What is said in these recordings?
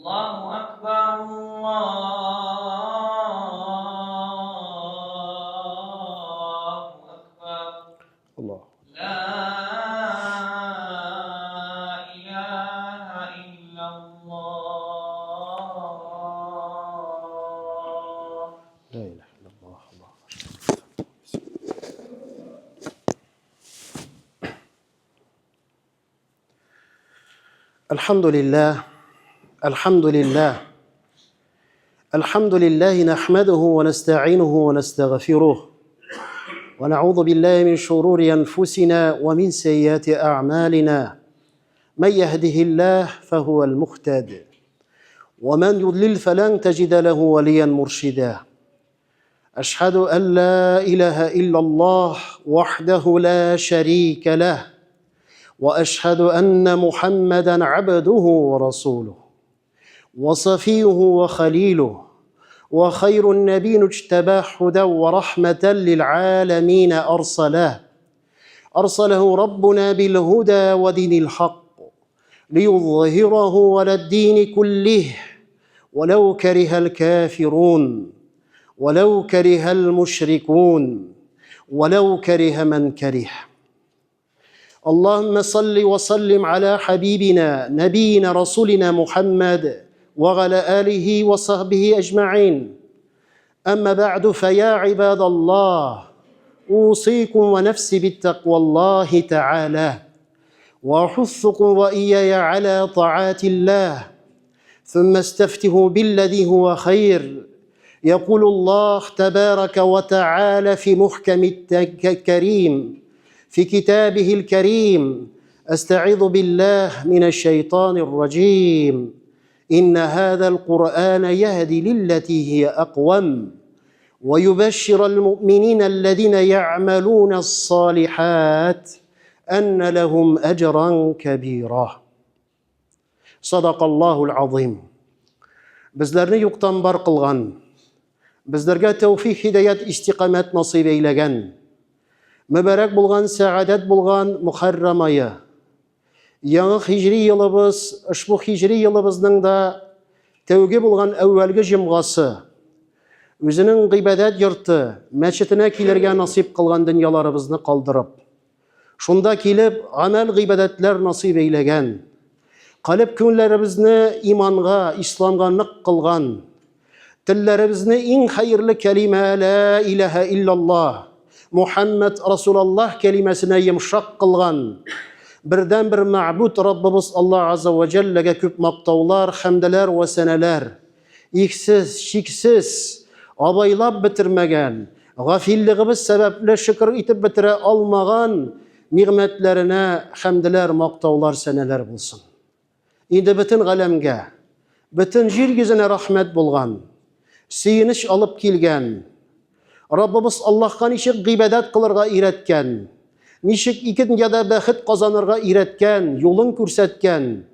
Аллаһу акбар, Аллаһу акбар. Аллаһ. Ла илаһа иллаллаһ. Ла илаһа иллаллаһ. Аллаһу الحمد لله الحمد لله الحمد لله نحمده ونستعينه ونستغفره ونعوذ بالله من شرور انفسنا ومن سيئات اعمالنا من يهده الله فهو المهتد ومن يضلل فلن تجد له وليا مرشدا اشهد ان لا اله الا الله وحده لا شريك له واشهد ان محمدا عبده ورسوله وصفيه وخليله وخير النبي اجتباه هدى ورحمه للعالمين ارسله ارسله ربنا بالهدى ودين الحق ليظهره على الدين كله ولو كره الكافرون ولو كره المشركون ولو كره من كره اللهم صل وسلم على حبيبنا نبينا رسولنا محمد وعلى اله وصحبه اجمعين اما بعد فيا عباد الله اوصيكم ونفسي بالتقوى الله تعالى واحثكم واياي على طاعات الله ثم استفته بالذي هو خير يقول الله تبارك وتعالى في محكم الكريم في كتابه الكريم استعيذ بالله من الشيطان الرجيم ان هذا القران يهدي للتي هي اقوم ويبشر المؤمنين الذين يعملون الصالحات ان لهم اجرا كبيرا Садакаллахул азим. Безләрне юктан бар кылган, безләргә тәүфик, һидаят, истикамәт насыйп әйләгән, мөбарәк булган, сәгадәт булган Мухәррам ае. Яңа хиҗри елыбыз, ошбу хиҗри елыбызның да тәүге булган әүвәлге җомгасы, үзенең гыйбадәт йорты, мәчетенә килергә насыйп кылган дөньяларыбызны калдырып, Шунда килеп, гамәл-гыйбадәтләр насыйп әйләгән, калеб күңелләребезне иманга, исламга нык кылган, телләребезне иң хәерле кәлимә лә иләһә иллаллаһ, Мухәммәд Расулаллаһ кәлимәсенә йомшак кылган, бердәнбер мәгъбүд Раббыбыз Аллаһ Азза вә Җәлләгә күп мактаулар, хәмделәр вә сәнәләр, Иксез, чиксез, абайлап бетермәгән, гафиллыгыбыз сәбәпле шөкер итеп бетерә алмаган нигъмәтләренә хәмделәр, мактаулар, сәнәләр булсын. Инде бөтен галәмгә, бөтен җир йөзенә рәхмәт булган, сөенеч алып килгән, Раббыбыз Аллаһка ничек гыйбадәт кылырга өйрәткән, ничек ике дөньяда бәхет казанырга өйрәткән, юлын күрсәткән,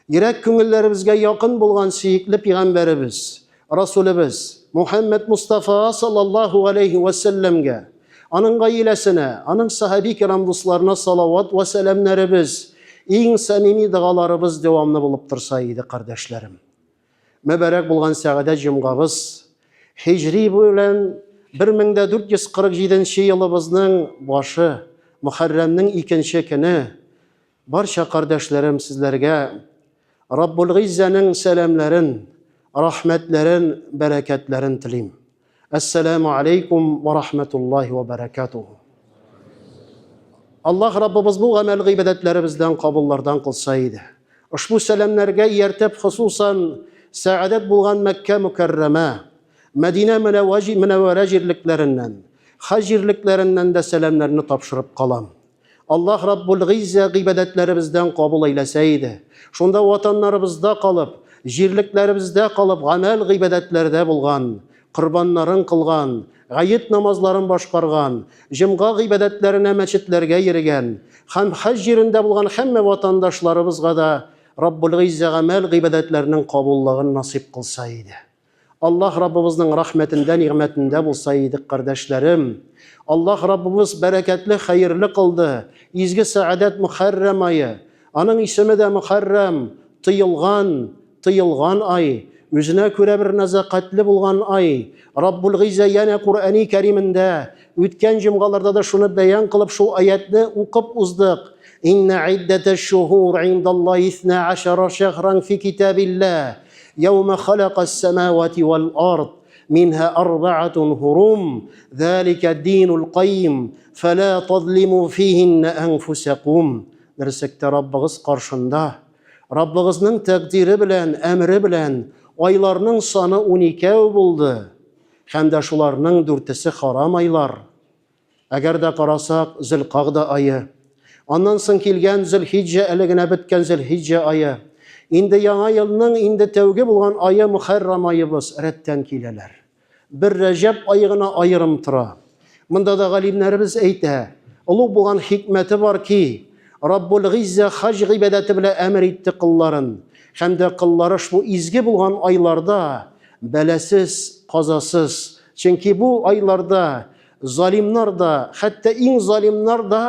Йөрәк күңелләребезгә якын булган сөекле пигамбәребез, Расулебез Мухәммәд Мустафа саллаллаһу алейһи вә сәлләмгә, аның гаиләсенә, аның сахаби кирам дусларына салават вә сәламнәребез, иң самими догаларыбыз дәвамлы булып торса иде, кардәшләрем. Мөбарәк булган сәгадәт җомгабыз, һиҗри белән 1447 елыбызның башы, Мөхәррәмнең икенче көне, Барча кардәшләрем сезләргә Раббул Гыйззәнең сәламләрен, рәхмәтләрен, бәрәкәтләрен телим. Әссәламу алейкум ва рахматуллаһи ва баракатуху. Аллаһ Раббыбыз бу гамәл гыйбадәтләребездән кабуллардан кылса иде. Ошбу сәламнәргә ияртеп, хосусан сәгадәт булган Мәккә мөкәррәмә, Мәдинә мөнәвәрә җирлекләреннән, хаҗ җирлекләреннән дә сәламнәрне тапшырып калам. Аллаһ Раббул Гыйззә гыйбадәтләребездән кабул әйләсә иде. Шунда ватаннарыбызда калып, җирлекләребездә калып гамәл гыйбадәтләрдә булган, корбаннарын кылган, гает намазларын башкарган, җомга гыйбадәтләренә мәчетләргә йөргән һәм хаҗ җирендә булган һәммә ватандашларыбызга да Раббул Гыйззә гамәл гыйбадәтләрнең кабуллыгын насыйп кылса иде. Аллаһ Раббыбызның рәхмәтендә, нигъмәтендә булса идек, кардәшләрем. Аллаһ Раббыбыз бәрәкәтле, хәерле кылды. Изге сәгадәт Мөхәррәм ае. Аның исеме дә Мөхәррәм, тыелган, тыелган ай, үзенә күрә бер нәзакәтле булган ай. Раббул Гыйззә янә Коръәни Кәримендә үткән җомгаларда да шуны бәян кылып шул аятны укып уздык. Инна иддәтәш шуһур индаллаһи исна ашара шәһран фи китабиллаһ яума халакас самавати вал ард минһа арбаатун хурум залика динул кайим фала тазлиму фиһинна анфусакум. Дөресектә Раббыгыз каршында Раббыгызның тәкъдире белән, әмере белән айларның саны уникәү булды. Һәм дә шуларның дүртесе харам айлар. Әгәр дә карасак, Зөлкагда ае. Аннан соң килгән Зөлхиҗҗә, әле генә беткән Зөлхиҗҗә ае. Инде яңа елның инде тәүге булган ае Мөхәррәм аебыз рәттән киләләр. Бер Рәҗәб ае гына аерым тора. Монда да галимнәребез әйтә, олуг булган хикмәте бар ки, Раббул Гыйззә хаҗ гыйбадәте белән әмер итте колларын. Һәм дә коллары шул изге булган айларда бәласез, казасыз. Чөнки бу айларда залимнар да, хәтта иң залимнар да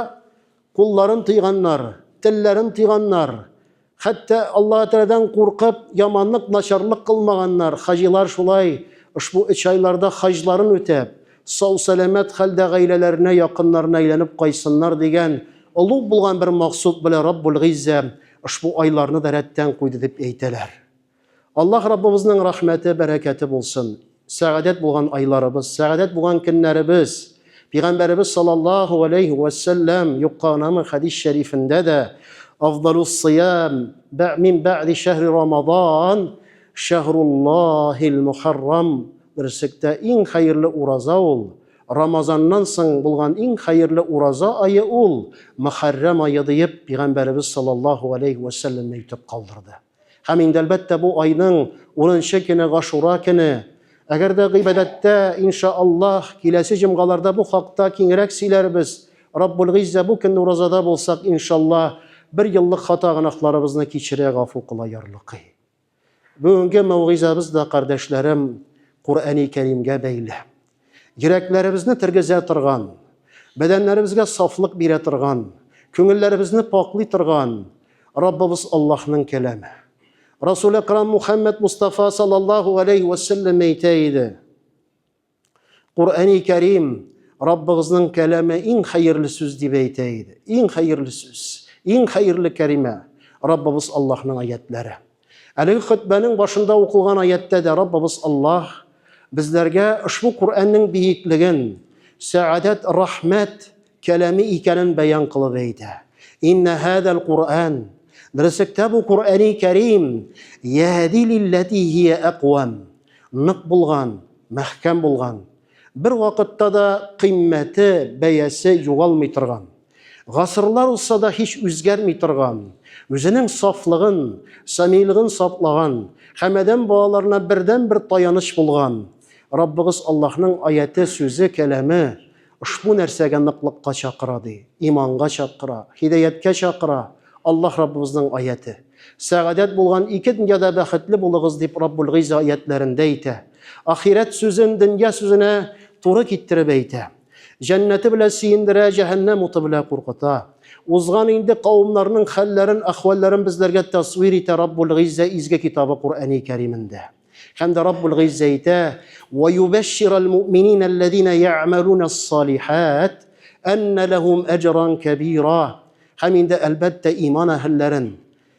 кулларын тыйганнар, телләрен тыйганнар. Хәтта Аллаһ Тәгаләдән куркып, яманлык, начарлык кылмаганнар. Хаҗилар шулай ошбу өч айларда хаҗларын үтәп, сау-сәламәт хәлдә гаиләләренә, якыннарына әйләнеп кайтсыннар дигән олуг булган бер максут белән Раббул Гыйззә ошбу айларны да рәттән куйды дип әйтәләр. Аллаһ Раббыбызның рәхмәте, бәрәкәте булсын. Сәгадәт булган айларыбыз, сәгадәт булган көннәребез. Пәйгамбәребез саллаллаһу алейһи вә сәлләм юкка гынамы хәдис шәрифендә дә Афдалус сиям мин бәгъди шәһри Рамадан шәһруллаһил мухаррам. Дөресектә иң хәерле ураза ул Рамазаннан соң булган иң хәерле ураза ае ул Мөхәррәм ае диеп Пәйгамбәребез саллаллаһу алейһи вә сәлләм әйтеп калдырды. Һәм инде, әлбәттә, бу айның унынчы көне Гашура көне. Әгәр дә гыйбадәттә, инша Аллаһ, киләсе җомгаларда бу хакта киңрәк сөйләрбез. Раббул Гыйззә бу көнне уразада булсак, иншаллаһ, бер еллык хата гөнаһларыбызны кичерә, гафу кыла, ярлыкый. Бүгенге мәүгыйзәбез дә, кардәшләрем, Коръәни Кәримгә бәйле. Йөрәкләребезне тергезә торган, бәдәннәребезгә сафлык бирә торган, күңелләребезне пакълый торган Раббыбыз Аллаһның кәламе. Расул Әкрам Мухаммад Мустафа саллаллаһу алейхи ва сәлләм әйтә иде. Коръәни Кәрим Раббыгызның кәламе иң хәерле сүз дип әйтә иде. Иң хәерле сүз, иң хәерле кәримә Раббыбыз Аллаһның аятләре. Әлеге хөтбәнең башында укылган аяттә дә Раббыбыз Аллаһ безләргә ошбу Коръәннең биеклеген, сәгадәт, рәхмәт кәламе икәнен бәян кылып әйтә. Инна һәдәл Коръән. Дөресектә бу Коръәни Кәрим яһди лилләти һия әквам. Нык булган, мәхкәм булган. Бер вакытта да кыйммәте, бәясе югалмый торган. Гасырлар узса да һич үзгәрми торган, үзенең сафлыгын, самилыгын саклаган һәм адәм балаларына бердәнбер таяныч булган Раббыгыз Аллаһның аяте, сүзе, кәламе ошбу нәрсәгә ныклыкка чакыра, ди, иманга чакыра, һидаяткә чакыра Аллаһ Раббыбызның аяте. Сәгадәт булган ике дөньяда бәхетле булыгыз, дип Раббул Гыйззә аятләрендә әйтә. Ахирәт сүзен дөнья сүзенә туры китереп әйтә. Җәннәте белән сөендерә, җәһәннәм уты белән куркыта. Узган инде кавымнарның хәлләрен, әхвәлләрен безләргә тасвир итә Раббул Гыйззә изге китабы Коръәни Кәримендә. Һәм дә Раббул Гыйззә әйтә: "Ва юбәшширал муъминина аллазина я'малуна ас-салихат анна лахум аҗран кабира." Һәм инде әлбәттә иман әһелләрен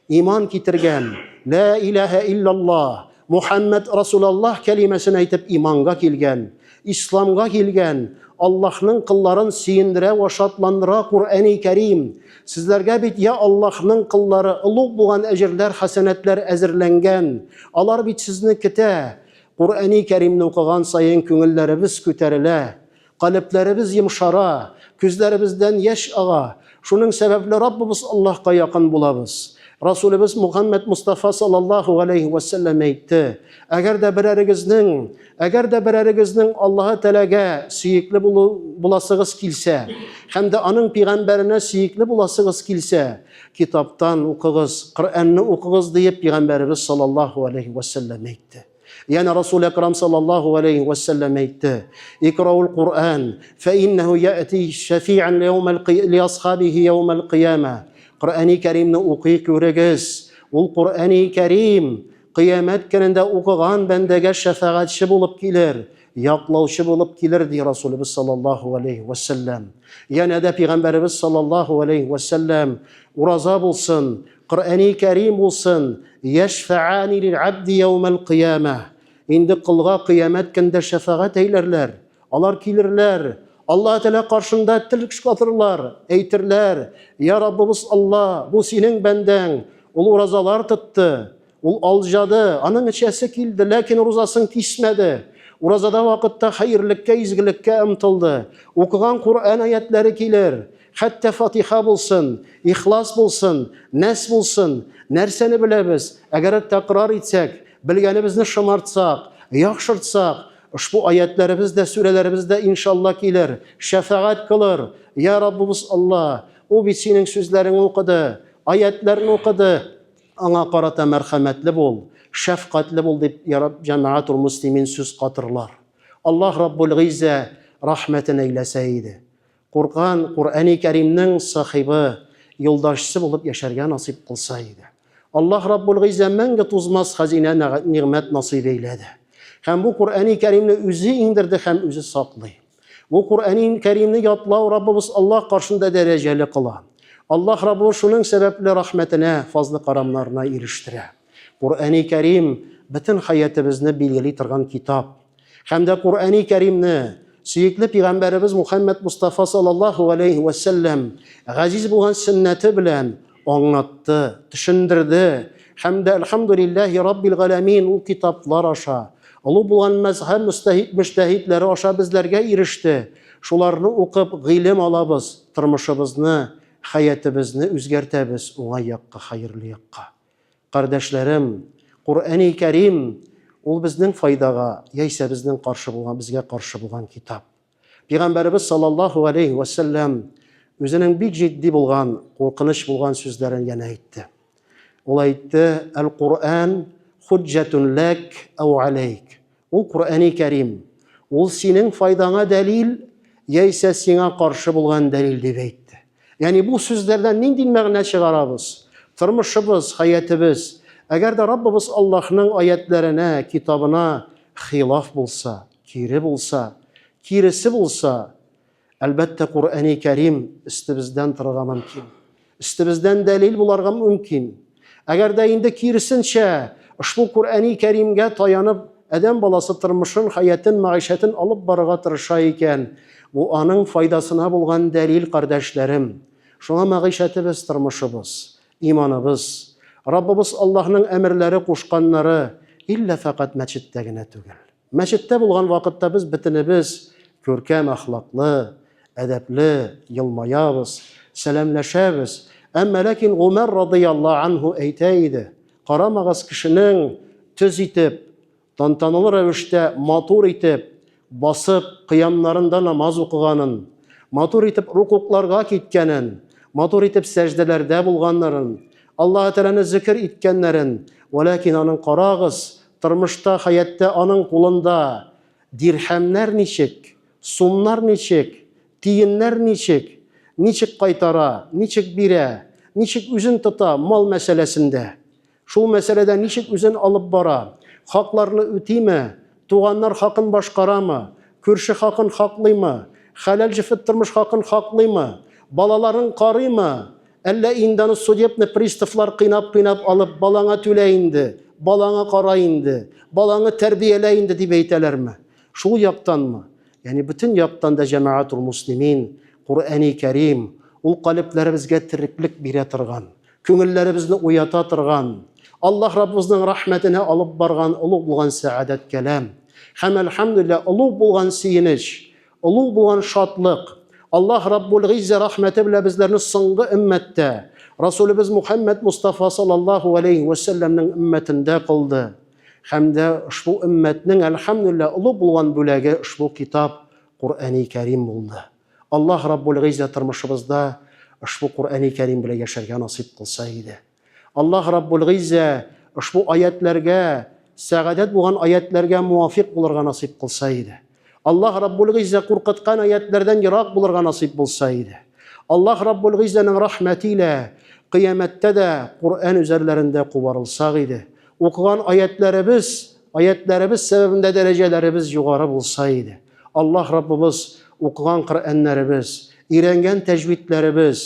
Иман китергән, Лә иләһә иллаллаһ, Мухәммәд Расулаллаһ кәлимәсен әйтеп иманга килгән, исламга килгән, Аллаһның кылларын сөендерә вә шатландыра Коръәни Кәрим. Сезләргә бит, я Аллаһның кыллары, олуг булган әҗерләр, хәсәнәтләр әзерләнгән. Алар бит сезне көтә. Коръәни Кәримне укыган саен күңелләребез күтәрелә. Калебләребез йомшара, күзләребездән яшь ага. Шуның сәбәпле Раббыбыз Аллаһка якын булабыз. Расулебез Мухаммәд Мустафа саллаллаһу галәйһи вә сәлләм әйтте, Әгәр дә берәрегезнең, әгәр дә берәрегезнең Аллаһы Тәгаләгә сөекле булу, буласыгыз килсә, һәм дә аның пигамбәренә сөекле буласыгыз килсә, китаптан укыгыз, Коръәнне укыгыз, диеп пигамбәребез саллаллаһу галәйһи вә сәлләм әйтте. Янә Расул Әкрам саллаллаһу алейхи ва сәлләм әйтте: "Икраул Куръан, фа иннәһу яти шәфиан ли асхабихи яумал кыяма." Коръәни Кәримне укый күрегез. Ул Коръәни Кәрим. Кыямәт көнендә укыган бәндәгә шәфәгатьче булып килер, яклаучы булып килер, ди Расулыбыз саллаллаһу алейһи вә сәлләм. Янә дә пәйгамбәребез саллаллаһу алейһи вә сәлләм ураза булсын, Коръәни Кәрим булсын, яшфәани лил абди яумәл кыямә. Инде колга кыямәт көндә шәфәгать әйләрләр. Алар килерләр, Аллаһ Тәгалә каршында тел катырлар, әйтерләр, Я Раббыбыз Алла, бу синең бәндәң, ул уразалар тотты, ул алҗады, аның эчәсе килде, ләкин рузасын кисмәде. Уразада вакытта хәерлеккә, изгелеккә омтылды. Укыган Коръән аятләре килер. Хәтта Фатиха булсын, Ихлас булсын, Нәс булсын, нәрсәне беләбез, әгәр тәкрар итсәк, белгәнебезне шомартсак, яхшыртсак, ошбу аятләребез дә, сүрәләребез дә иншалла килер, шәфәгать кылыр. Я Раббыбыз Алла, ул бит синең сүзләреңне укыды, аятләрне укыды, аңа карата мәрхәмәтле бул, шәфкатьле бул дип, я Рабб, җәмәгатул муслимин сүз катырлар. Аллаһ Раббул Гыйззә рәхмәтен әйләсә иде. Куркан, Коръәни Кәримнең сахибы, юлдашчысы булып яшәргә насыйп кылса иде. Аллаһ Раббул Гыйззә мәңге тузмас хәзинә нигъмәт насыйп әйләде. Һәм бу Коръәни Кәримне үзе иңдерде һәм үзе саклый. Бу Коръәни Кәримне ятлау Раббыбыз Аллаһ каршында дәрәҗәле кыла. Аллаһ Раббыбыз шуның сәбәпле рәхмәтенә, фазлы карамнарына ирештерә. Коръәни Кәрим бөтен хәятебезне билгели торган китап. Һәм дә Коръәни Кәримне сөекле пәйгамбәребез Мухаммад Мустафа саллаллаһу алейһи вә сәлләм газиз булган сөннәте белән аңлатты, төшендерде. Һәм дә әлхәмдүлилләһи раббил галәмин ул китаплар аша, олы булган мәзһәб мөстәһид мөҗтәһидләре аша безләргә иреште. Шуларны укып гыйлем алабыз, тормышыбызны, хәятебезне үзгәртәбез уңай якка, хәерле якка. Кардәшләрем, Коръәни Кәрим ул безнең файдага, яисә безнең каршы булган, безгә каршы булган китап. Пәйгамбәребез саллаллаһу алейһи ва сәлләм үзенең бик җитди булган, куркыныч булган сүзләрен янә әйтте. Ул әйтте: "Әл-Коръән хуҗҗатун ләк ау алейк". Ул Коръәни Кәрим. Ул синең файдаңа дәлил, яисә сиңа каршы булган дәлил дип әйтте. Ягъни бу сүзләрдән нинди мәгънә чыгарабыз? Тормышыбыз, хәятебез, әгәр дә Раббыбыз Аллаһның аятләренә, китабына хилаф булса, кире булса, киресе булса, Әлбәттә, Коръәни Кәрим өстебездән торырга мөмкин. Өстебездән дәлил буларга мөмкин. Әгәр дә инде киресенчә, ошбу Коръәни Кәримгә таянып, адәм баласы тормышын, хәятын, мәгыйшәтен алып барырга тырыша икән, бу аның файдасына булган дәлил, кардәшләрем. Шуңа мәгыйшәтебез, тормышыбыз, иманыбыз, Раббыбыз Аллаһның әмерләре, кушканнары иллә фәкать мәчеттә генә түгел. Мәчеттә булган вакытта без бөтенебез күркәм әхлаклы, әдәпле, елмаябыз, сәламләшәбез. Әмма ләкин Гомәр радыяллаһу анһу әйтә иде, карамагыз кешенең төз итеп, тантаналы рәвештә матур итеп басып кыямнарында намаз укыганын, матур итеп рукукларга киткәнен, матур итеп сәҗдәләрдә булганнарын, Аллаһы Тәгаләне зикер иткәннәрен, вәләкин аның карагыз, Тормышта, хәятта аның кулында дирхәмнәр ничек, сумнар ничек, тиеннәр ничек, ничек кайтара, ничек бирә, ничек үзен тота мал мәсьәләсендә. Шул мәсьәләдә ничек үзен алып бара, хакларны үтиме, туганнар хакын башкарамы, күрше хакын хаклыймы, хәләл җефет тормыш хакын хаклыймы, балаларын карыймы, Әллә инде аны судебный приставлар кыйнап-кыйнап алып, балаңа түлә инде, балаңа кара инде, балаңы тәрбиялә инде дип әйтәләрме? Шул яктанмы? Ягъни бөтен яктан да җәмәгатул муслимин, Коръәни Кәрим, ул калебләребезгә тереклек бирә торган, күңелләребезне уята торган, Аллаһ Раббыбызның рәхмәтенә алып барган олуг булган сәгадәт кәлам. Һәм әлхәмдүлилләһ, олуг булган сөенеч, Олуг булган шатлык. Аллаһ Раббул Гыйззә рәхмәте белән безләрне соңгы өммәттә, Расулебез Мухәммәд Мустафа саллаллаһу алейһи вә сәлләмнең өммәтендә кылды. Һәм дә ошбу өммәтнең, әлхәмдүлилләһ, олуг булган бүләге ошбу китап, Коръәни Кәрим булды. Аллаһ Раббул Гыйззә тормышыбызда ошбу Коръәни Кәрим белән яшәргә насыйп кылса иде. Аллаһ Раббул Гыйззә ошбу аятләргә, сәгадәт булган аятләргә муафик булырга насыйп кылса иде. Аллаһ Раббул Гыйззә куркыткан аятләрдән ерак булырга насыйп булса иде. Аллаһ Раббул Гыйззәнең рәхмәте илә кыямәттә дә Коръән үзәрләрендә кубарылсак иде. Укыган аятләребез, аятләребез сәбәбендә дәрәҗәләребез югары булса иде. Аллаһ Раббыбыз укыган Коръәннәребез, өйрәнгән тәҗвидләребез,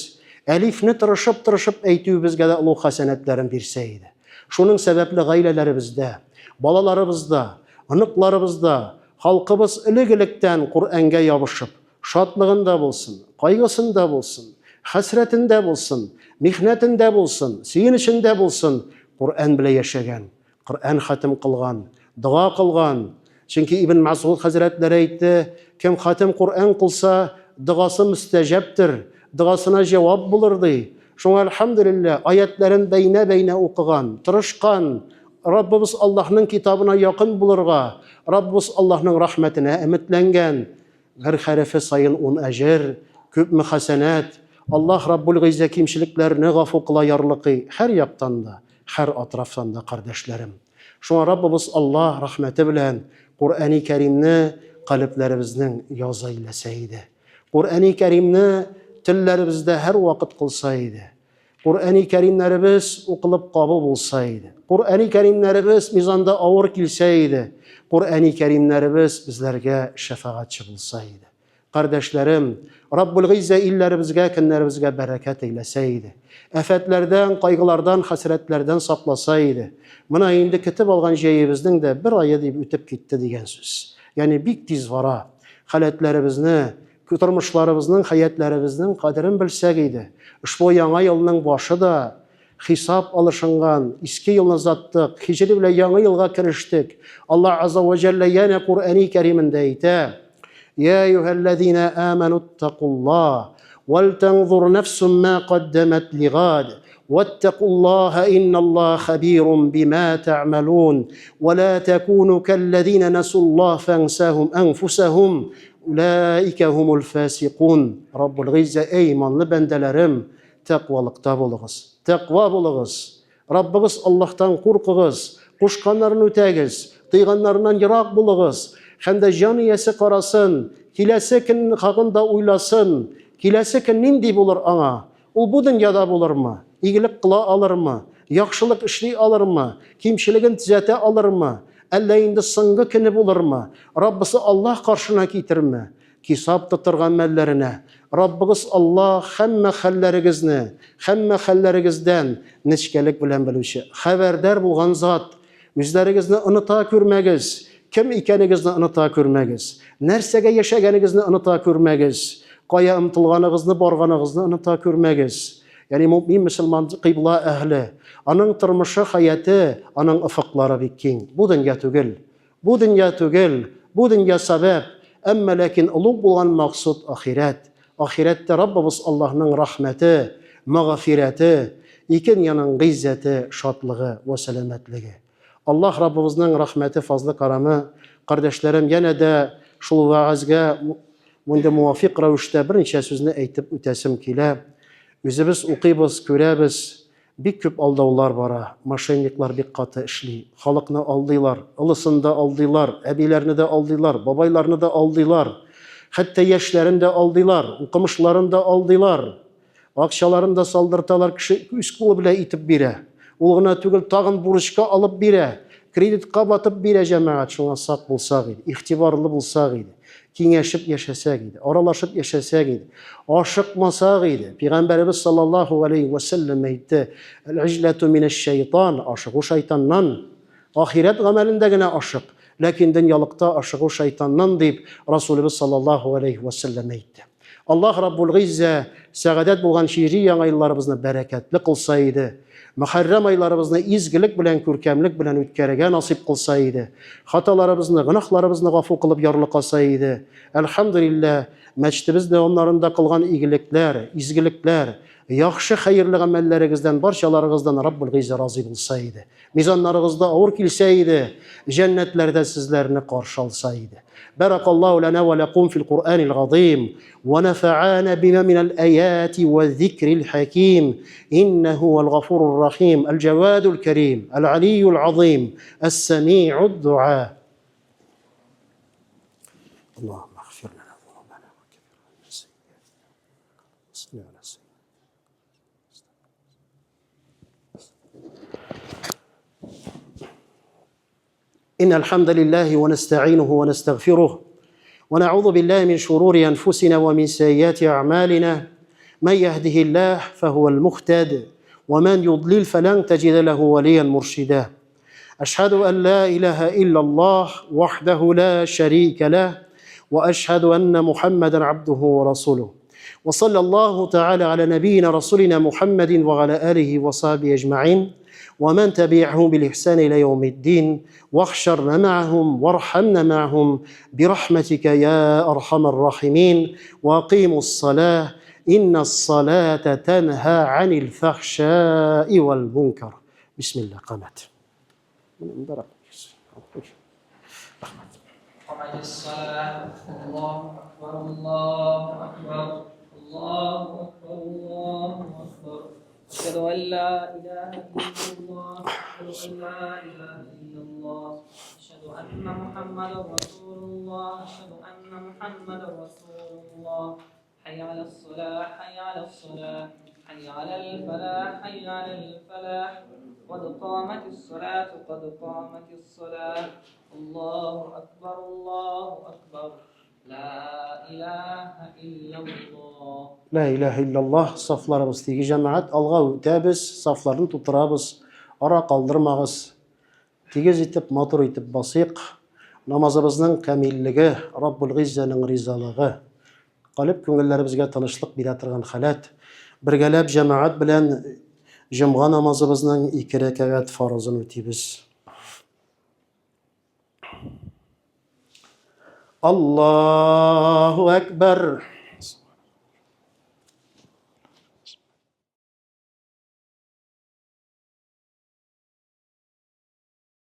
әлифне тырышып-тырышып әйтүебезгә дә олуг хәсәнәтләрен бирсә иде. Шуның сәбәпле гаиләләребездә, балаларыбызда, оныкларыбызда халкыбыз элек-электән Коръәнгә ябышып, шатлыгында булсын, кайгысында булсын, хәсрәтендә булсын, михнәтендә булсын, сөенечендә булсын, Коръән белән яшәгән. Коръән хатим кылган, дога кылган. Чөнки Ибн Мәсгуд хәзрәтләре әйтте, кем хатим Коръән кылса, догасы мөстәҗәптер, догасына җавап булыр ди. Шуңа әлхәмдүлилләһ, аятләрен бәйнә-бәйнә укыган, тырышкан, Раббыбыз Аллаһның китабына якын булырга, Раббыбыз Аллаһның рәхмәтенә өметләнгән. Бер хәрефе саен ун әҗер, күпме хәсәнәт. Аллаһ Раббул Гыйззә кимчелекләрне гафу кыла, ярлыкый, һәр яктан да. Һәр атрафтан да, кардәшләрем. Шуңа Раббыбыз Аллаһ рәхмәте белән Коръәни Кәримне калебләребезнең яза әйләсә иде. Коръәни Кәримне телләребездә һәрвакыт кылса иде. Коръәни Кәримнәребез укылып кабул булса иде. Коръәни Кәримнәребез мизанда авыр килсә иде. Коръәни Кәримнәребез безләргә шәфәгатьче булса иде. Кардәшләрем, Раббул Гыйззә илләребезгә, көннәребезгә бәрәкәт әйләсә иде. Афәтләрдән, кайгылардан, хәсрәтләрдән сакласа иде. Менә инде көтеп алган җәебезнең дә бер ае дип үтеп китте дигән сүз. Ягъни бик тиз бара. Халәтләребезне, тормышларыбызның, хәятләребезнең кадерен белсәк иде. Ошбу яңа елның башы да хисап алышынган, иске елны озаттык, һиҗри белән яңа елга керештек. Аллаһ Азза ва Җәллә янә Куръәни Кәримендә әйтә: Я әйюһәлләзина аману иттакуллаһ вал танзур нафсун ма каддамат лигад ваттакуллаһа инналлаһа хабирун бима та'малун ва ла такуну каллазина насуллаһ фансахум анфусахум улаика хумул фасикун. Раббул Гыйззә, эй иманлы бәндәләрем, Тәкъвалыкта булыгыз. Тәкъва булыгыз. Раббыгыз Аллаһтан куркыгыз, кушканнарын үтәгез, тыйганнарыннан ерак булыгыз. Һәм дә җан иясе карасын, киләсе көн хакында уйласын. Киләсе көн нинди булыр аңа? Ул бу дөньяда булырмы? Игелек кыла алырмы? Яхшылык эшли алырмы? Кимчелеген төзәтә алырмы? Әллә инде соңгы көне булырмы? Раббысы Аллаһ каршына китерме? Кисап тотыр гамәлләренә. Раббыгыз Аллаһ һәммә хәлләрегезне, һәммә хәлләрегездән нечкәлек белән белүче, хәбәрдар булган зат. Үзләрегезне оныта күрмәгез, кем икәнегезне оныта күрмәгез, нәрсәгә яшәгәнегезне оныта күрмәгез, кая омтылганыгызны, барганыгызны оныта күрмәгез. Ягъни мөэмин мөселман кыйбла әһле, аның тормышы, хәяте, аның офыклары бик киң. Бу дөнья түгел. Бу дөнья түгел, бу дөнья сәбәп, әмма ләкин олуг булган максуд ахирәт. Ахирәттә Раббыбыз Аллаһның рәхмәте, мәгъфирәте, ике дөньяның гыйззәте, шатлыгы вә сәламәтлеге. Аллаһ Раббыбызның рәхмәте, фазлы карамы, кардәшләрем, янә дә шул вәгазьгә мондый муафикъ рәвештә берничә сүзне әйтеп үтәсем килә. Үзебез укыйбыз, күрәбез, Бик күп алдаулар бара, мошенниклар бик каты эшли, халыкны алдыйлар, олысын да алдыйлар, әбиләрне дә алдыйлар, бабайларны да алдыйлар, хәтта яшьләрен дә алдыйлар, укымышларын да алдыйлар. Акчаларын да салдырталар, кеше үз кулы белән итеп бирә. Ул гына түгел, тагын бурычка алып бирә, кредитка батып бирә җәмәгать, шуңа сак булсак иде, игътибарлы булсак иде. Киңәшеп яшәсәк иде, аралашып яшәсәк иде, ашыкмасак иде. Пәйгамбәребез саллаллаһу алейһи ва сәлләм әйтте: "Әл-иҗләту минәш-шәйтан", ашыгу шайтаннан. Ахирәт гамәлендә генә ашык, ләкин дөньялыкта ашыгу шайтаннан дип Расулыбыз саллаллаһу алейһи ва сәлләм әйтте. Аллаһ Раббул Гыйззә сәгадәт булган һиҗри яңа елларыбызны бәрәкәтле кылса иде. Мөхәррәм айларыбызны изгелек белән, күркәмлек белән үткәрергә насыйп кылса иде. Хаталарыбызны, гөнаһларыбызны гафу кылып ярлыкаса иде. Әлхәмдүлилләһ, мәчетебез дәвамнарында кылган игелекләр, изгелекләр, яхшы хәерле гамәлләрегездән барчаларыгыздан Раббул Гыйззә разый булса иде. Мизаннарыгызда авыр килсә иде, җәннәтләрдә сезләрне каршы алса иде. Бәракаллаһу лана ва лакум фил Куръанил газыйм ва нафаана бима минал аяти ва зикрил хаким. Иннаху вал гафурур рахим, аль джавадул карим, аль алиюл азим, ас-сами'уд дуа. Аллаһумма игфир лана зунубана ва каффир анна сайyiатина. Салли аля саййидина. إن الحمد لله ونستعينه ونستغفره ونعوذ بالله من شرور أنفسنا ومن سيئات أعمالنا من يهده الله فهو المهتد ومن يضلل فلن تجد له وليا مرشدا أشهد أن لا إله إلا الله وحده لا شريك له وأشهد أن محمدا عبده ورسوله وصلى الله تعالى على نبينا رسولنا محمد وعلى آله وصحبه أجمعين ومن تبعهم بالإحسان إلى يوم الدين واحشرنا معهم وارحمنا معهم برحمتك يا أرحم الراحمين وأقيموا الصلاة إن الصلاة تنهى عن الفحشاء والمنكر بسم الله قامت قامت الصلاة الله أكبر الله أكبر الله أكبر الله أكبر أشهد أن لا إله إلا الله أشهد أن لا إله إلا الله أشهد أن محمدا رسول الله أشهد أن محمدا رسول الله حي على الصلاة حي على الصلاة حي على الفلاح حي على الفلاح قد قامت الصلاة قد قامت الصلاة الله أكبر الله أكبر لا إله إلا الله Ла илаһа иллаллаһ, сафларыбыз тигез җәмәгать, алга үтәбез, сафларны тутырабыз, ара калдырмагыз. Тигез итеп, матур итеп басыйк. Намазыбызның камиллеге, Раббул Гыйззәнең ризалыгы, калеб күңелләребезгә тынычлык бирә торган халәт. Бергәләп җәмәгать белән җомга намазыбызның ике рәкәгать фарызын үтибез. Аллаһу әкбәр.